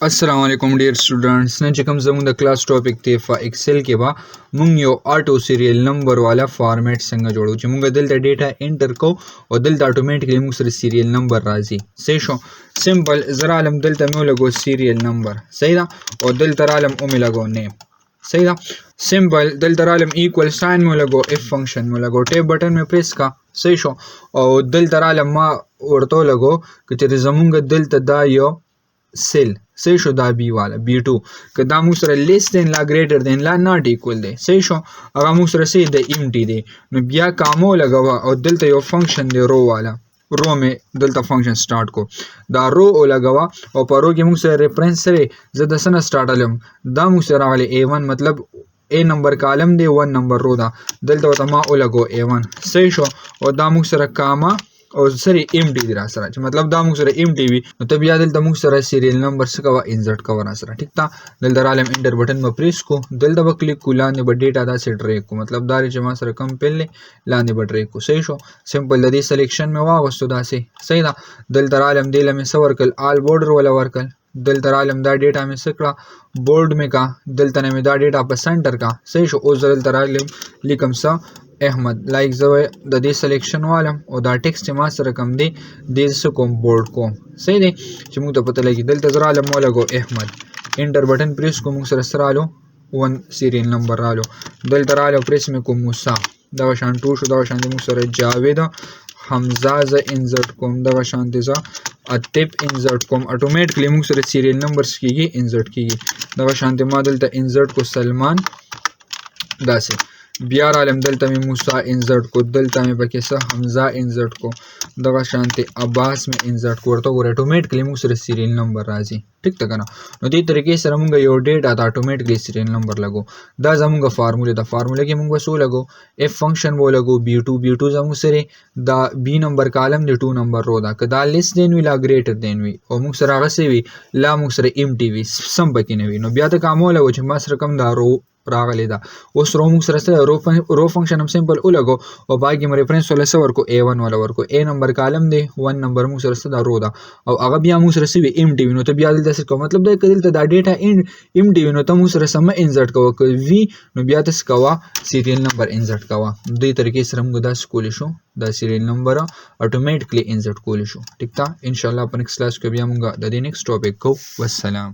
السلام علیکم ډیر سټوډنټس. نن چې کوم زموږ د کلاس ټاپک دی، په ایکسل کې به مونږ یو auto serial number والا فارمیټ څنګه جوړو، چې مونږ دلته ډیټا انټر کو او دلته اتوماتیکلی مونږ سره سیریل نمبر راځي. صحیح شو؟ سمپل زه رالم، دلته مې ولګو سیریل نمبر، صحیح ده، او دلته رالم او مې لګو نیم، صحیح ده. سمپل دلته رالم، ایکوال ساين مې ولګو، اف فنکشن مې ولګو، ټیب بټن مې پریس کا، صحیح شو. او دلته رالم، ما ورته ولګو که چېرې زمونږ دلته دا یو سیل، صحیح شو، دا بی والا بی 2، که دا موږ سره لیس دین لا ګریټر دین لا ناټ ایکول دی، صحیح شو، هغه موږ سره صحیح د ایم ټی دی، نو بیا کامو لګوه او دلته یو فنکشن دی رو والا، رو مې دلته فنکشن سٹارټ کو، دا رو ولګوه او په رو کې موږ سره ریفرنس سره زه د څه نه سٹارټ علم، دا موږ سره راغلی ای 1، مطلب ای نمبر کالم دی، 1 نمبر رو ده، دلته ورته ما ولګو ای 1، صحیح شو. او دا موږ سره کاما او سره ایم ټی دی را سره، چې مطلب دا موږ سره ایم ټی وي، نو ته بیا دلته موږ سره سیریل نمبر څه کوه، انزرټ کوه را سره، ټیک ده. دلته رالم، انټر بټن به پریس کو، دلته به کلیک کو، لاندې به ډیټا داسې ډریک کو، مطلب دا چې ما سره کم پیل دی لاندې به ډریک کو، صحیح شو. سمپل د دې سلیکشن مې واغوستو داسې، صحیح ده. دلته رالم، دې له مې څه ورکړل؟ آل بورډر وله ورکړل. دلته رالم، دا ډیټا مې څه کړه؟ بورډ مې کا. دلته نه مې دا ډیټا په سنټر کا، صحیح شو. اوس زه دلته راغلم، لیکم څه؟ احمد. لایک زه د دې سلیکشن والم او دا ټیکسټ چې ما سره کوم دی، دې څه کوم؟ بورډ کوم، صحیح دی، چې موږ ته پته لګي. دلته زه رالم، ولګو احمد، انټر بټن پریس کوم، موږ سره څه رالو؟ 1 سیریل نمبر رالو. دلته رالو، پریس مې کوم، موسی، دغه شان 2 شو. دغه شان دی موږ سره جاوید، حمزه زه انزرټ کوم، دغه شان دی زه عاطف انزرټ کوم. اتوماتیکلی موږ سره سیریل نمبر کیږي، انزرټ کیږي. دغه شان دی ما دلته انزرټ کو سلمان داسې. بیا رالم، دلته مې موسی انزرټ کو، دلته مې پکې څه؟ حمزه انزرټ کو، دغه شانتې عباس مې انزرټ کو. ورته ګوره، اتوماتیکلی موږ سره سیریل نمبر راځي، ټیک ده کنه؟ نو دې طریقې سره موږ یو ډیټا ته اتوماتیکلی سیریل نمبر لګو. دا زموږ فارموله ده. فارموله کې موږ څه لګو؟ اف فنکشن وو لګو، بی 2، بی 2 زموږ سره دا بی نمبر کالم دی، 2 نمبر رو ده. که دا لیس دین وي لا ګریټر دین وي او موږ سره هغه څه وي، لا موږ سره ایم ټی وي، سم پکې نه وي، نو بیا ته کامو لګو چې ما سره کوم دا رو راغلی ده. اوس رو موږ سره سره رو فنکشن هم سمپل ولګو او باقي مې ریفرنس ولا څه ورکو؟ ای 1 ولا ورکو. ای نمبر کالم دی، 1 نمبر موږ سره څه دا رو ده او هغه بیا موږ سره څه وي؟ ایم ټی وي. نو ته بیا دلته څه کوه؟ مطلب دا که دلته دا ډیټا ایم ټی وي، نو ته موږ سره سم انزرټ کوه، که وي نو بیا ته څه کوه؟ سیریل نمبر انزرټ کوه. دې طریقې سره موږ داسې کولی شو، دا سیریل نمبر اتوماتیکلی انزرټ کولی شو، ټیک ده. ان شاء الله په نیکسټ کلاس کې بیا موږ د دې نیکسټ ټاپک کوو. والسلام.